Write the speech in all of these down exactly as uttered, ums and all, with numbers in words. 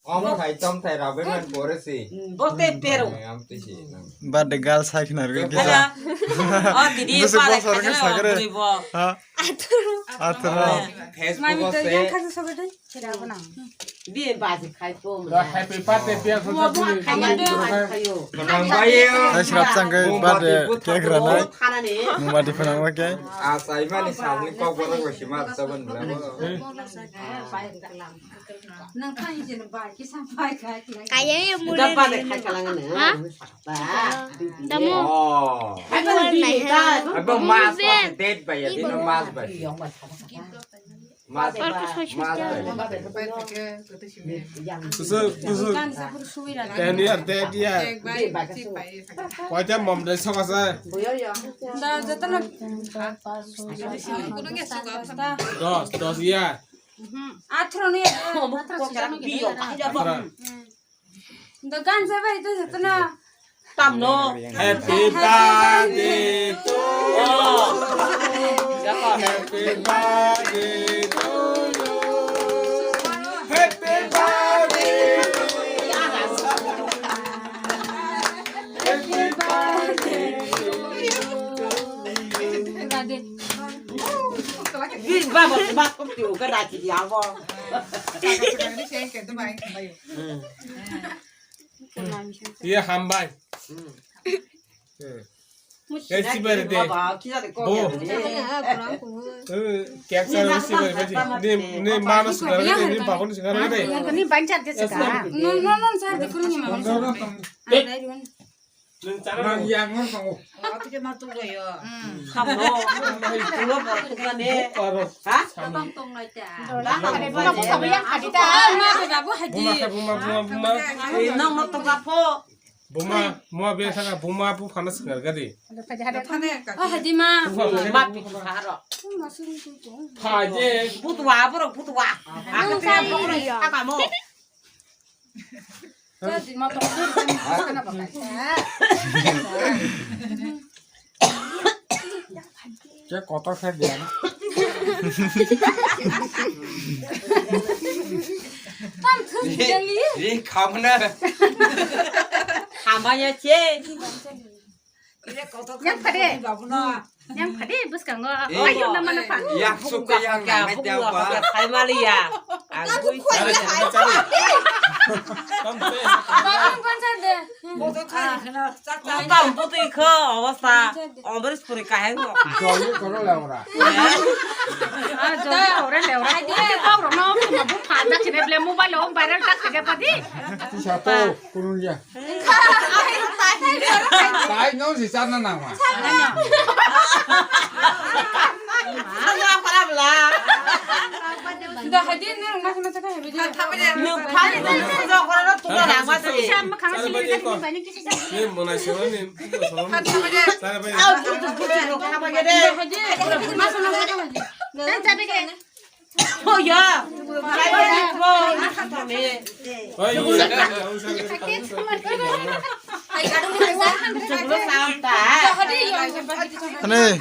Omo thai tom thai rabai man pore si. Bo te pero. Am te si nang. Birthday girl sai khna rwgwi kisa. Ada. O didi. Bwswk pare bosor khe khaina sakre. Buri bo. Ha? Athro. Facebook o se. Mami to yang khasa sobe dai. Bi baji khai to. Happy birthday, biya. Bo bo khai to. Nang bai yo. Hai srap chang kai birthday cake rana. Mati phana ma ke. A sai mani sabni kok borok bai sima saban bla. Kaya ya mulai. Ha? Tamo. Oh. Abo mas mas date ba ya, dino mas ba. Mas ba. Mas ba. Kusuk, kusuk. Ten year, ten year. Koita mom dai sokasa. Da, jatana. Dos, dos year. Athro ni. Athro. Dogan se bai to jatna. Tamno. Happy birthday to you. Happy birthday to you. Happy birthday to you. Happy birthday to you. Baba, baba, kok tu ka da ti ya bo. Ye hambai. Ye sibai de. Bo. Kek sa sibai de. Ni, ni mama sugar de, ni baba sugar de. Ni banchar de sugar. No, no, no, sir, de kunu ni mama. Nang yang nang sango. Samno. Tulo borok tukna de. Ha? Buma buma yang khadi ta. Ma be babu haji. Buma buma buma buma. Nang no tukna pho. Buma mua be saka buma bu phana swngar gadi. Oh haji ma. Ma pi kharo. Phaje. Butwa borok butwa. Ang sai. Akamo. Cek kotor saya biar. Ini kamu na. Hamanya cek. Yang tadi. Yang phadi bwskango. Eh. Ayung na mano phan. Yak suk ke yang nang nai tiang ba. Khai mali ya. Agui. Chale, chale, chale. Bang phan sa de. Bodo khai khna chak chak. Bang putui kho awasta. Amrish puri kahai ngo. Joli koro la ora. Ah, joli koro la ora. Ite kok rono ma bu phan da khine ble mobile o viral ta khage padi. Ti sa to kurun ya. Tai no si sana nama. Sana para bla. Da hadin ne ma sama ta habi. Ni phali da ni sa ko ro tu na ma se. Sa ma khang si ni ba ni kisi sa. Ni mona se ni. Sa ba. Au tu tu tu tu ka ba ge de. Ma sama ta habi. Dan sa be ge. Oh ya. Ane.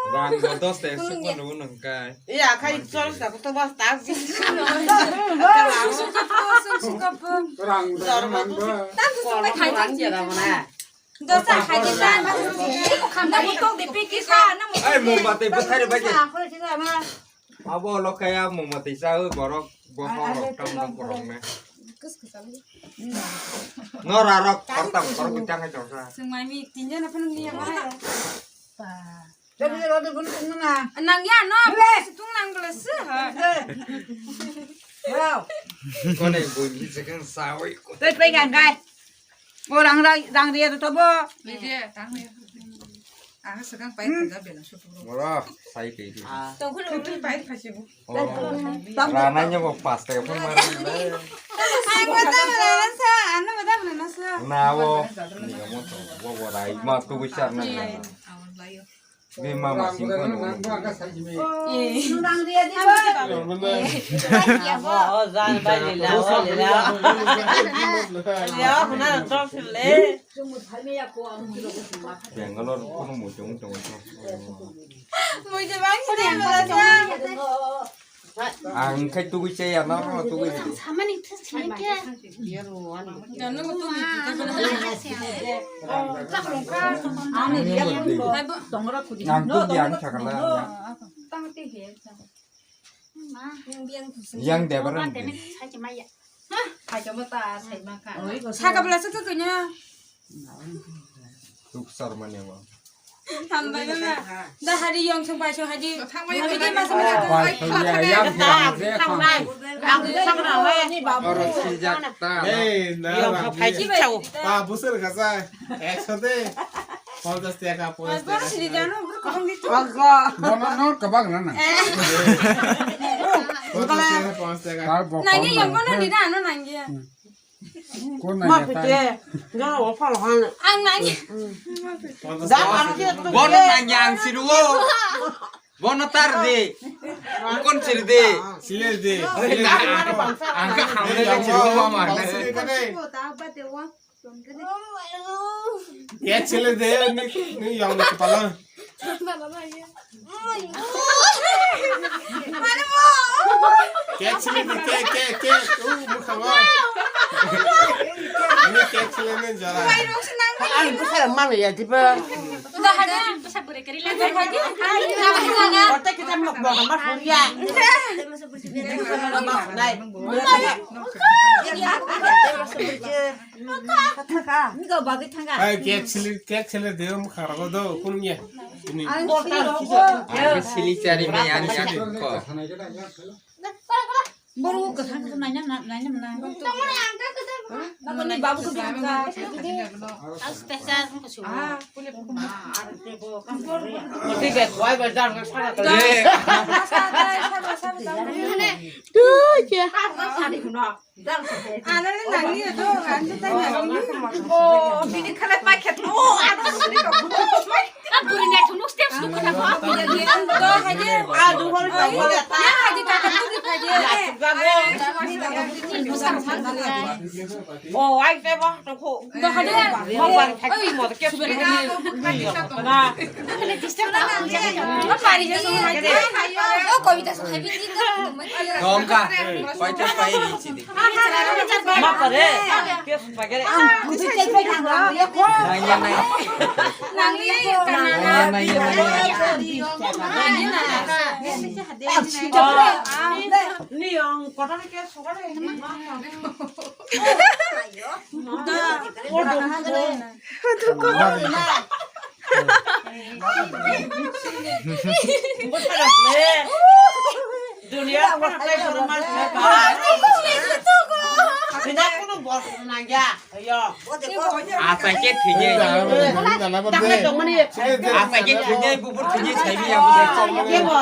Rang dos ta sukun nung kai. Iya, kai chol sa ko to bas ta. Rang dos nang ba. Dosa khaji ta. Khamda mutok di piki sa na mutok. Ai, mombati bwthai rwbaidi. Abo lo kaya mombati sa borok bokhorok tam borok ne. Nora rok kortam korok tang hai joksa. Sungmai mi tinja na phanu ni ya ma. Nang ya no, tung nang bela se ha. Wow. Kone bui ni sekeng sawi. Tei pai gang kai. O rang rang rang ria to bo. Ria, rang ria. Ang sekang pai khaja bela sutu. Mora sai kai di. Tong khulu pai khaji bu. Rana nya bo pas kai phone mar. Ai ko ta bela sa, ano ta bela sa. Na wo. Ni mo to bo bo rai ma tu bichar na. Awon layo. Be mama sing ko no. Eh. Oh, jan bai lila, oh, lila. Lila, huna, tok sile. Bangalore kono muchung tong. Muchung bang sini, belajar. Ang khai tugui chaya, no, no, tugui. Samani thas chaya kya? Janu tugui. Ang tugui ang chakala. Yang debaran. Saka bela saka kanya. Tuk sar mane ma. Hambai na. Da hari yong song pai song haji. Abi ke masa masa. Pai song ya yang yang je khang. Oro sijak ta. Hey, na. Yong song pai si chau. Pa busur khasa. Ekso de. Ponchas taka, ponchas taka. Siri jano bro kobang ditu. Bono no kabang na na. Ponchas taka, ponchas taka. Nangi yang kono di da no nangi. Kon na ya ta. Ang nangi. Bono nangi ang siru. Bono tar de. Kon sir de. Sile de. Ang ka hamle siru mama. Sile kane. Kek sile de ni, ni yang ni kepala. Kek sile de, kek, kek, kek. Uh, mukha wa. Ni kek sile ni jara. Ang busa mana ya tiba. Kota kita mau bawa mas ya. Nai. Hai, kek sili, kek sili de um kharago do, kun ye. Ini. Ang sili chari me ani ani ko. Boru kwthang kwthang naina na, naina na. Nangni babu ko bini ka. Aste sa ko su. Ah, pule pule. Ti be khwai ba jar ka sara ka. Tu je. Ano le nangni do, ano tai nangni. Oh, bini khala pakhet. Oh, ano sini do. Ang buri na thunuk step sunu kha. Ang do haje. Ah, do hol do hol ta. Ya haje ta ta tu haje. Ya, ga bo. Oh, ai te ba to ko. Do haje. Mo ba thak mo ke. Na. Pari je so haje. Oh, kobita so haje. Dongka. Paita pai ri chidi. Ma pare. Kes pagare. Nangya nai. Nangya nai. Ni ong kotani kes sugare. Dunia ko na tai ko mas. Sina ko no bor na ya. Ayo. Apa ke thini? Tangan dong mani. Apa ke thini? Bubur thini sai bi ya. Apa ke mo?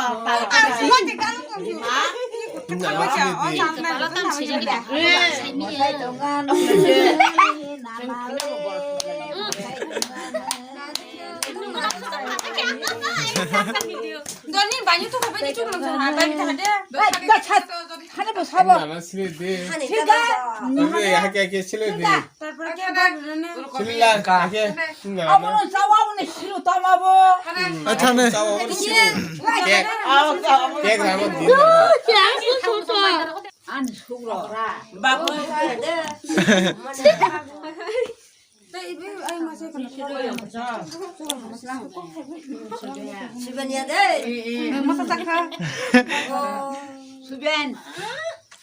Kepala tam siri ni dah. Doni banyu tu kapan itu belum sana. Apa kita ada? Hane bo sabo. Nana sile de. Hane. Hake hake sile de. Tarpore ke ba rene. Sile la hake. Abono jawa abono silu tama bo. Athane. Kek. Kek ramo di. An sugro. Babu. Suben ya de. Masa sakha. Suben.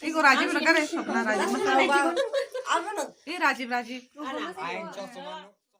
Iko Rajiv na kare, sapna Rajiv. Iko Rajiv, Rajiv.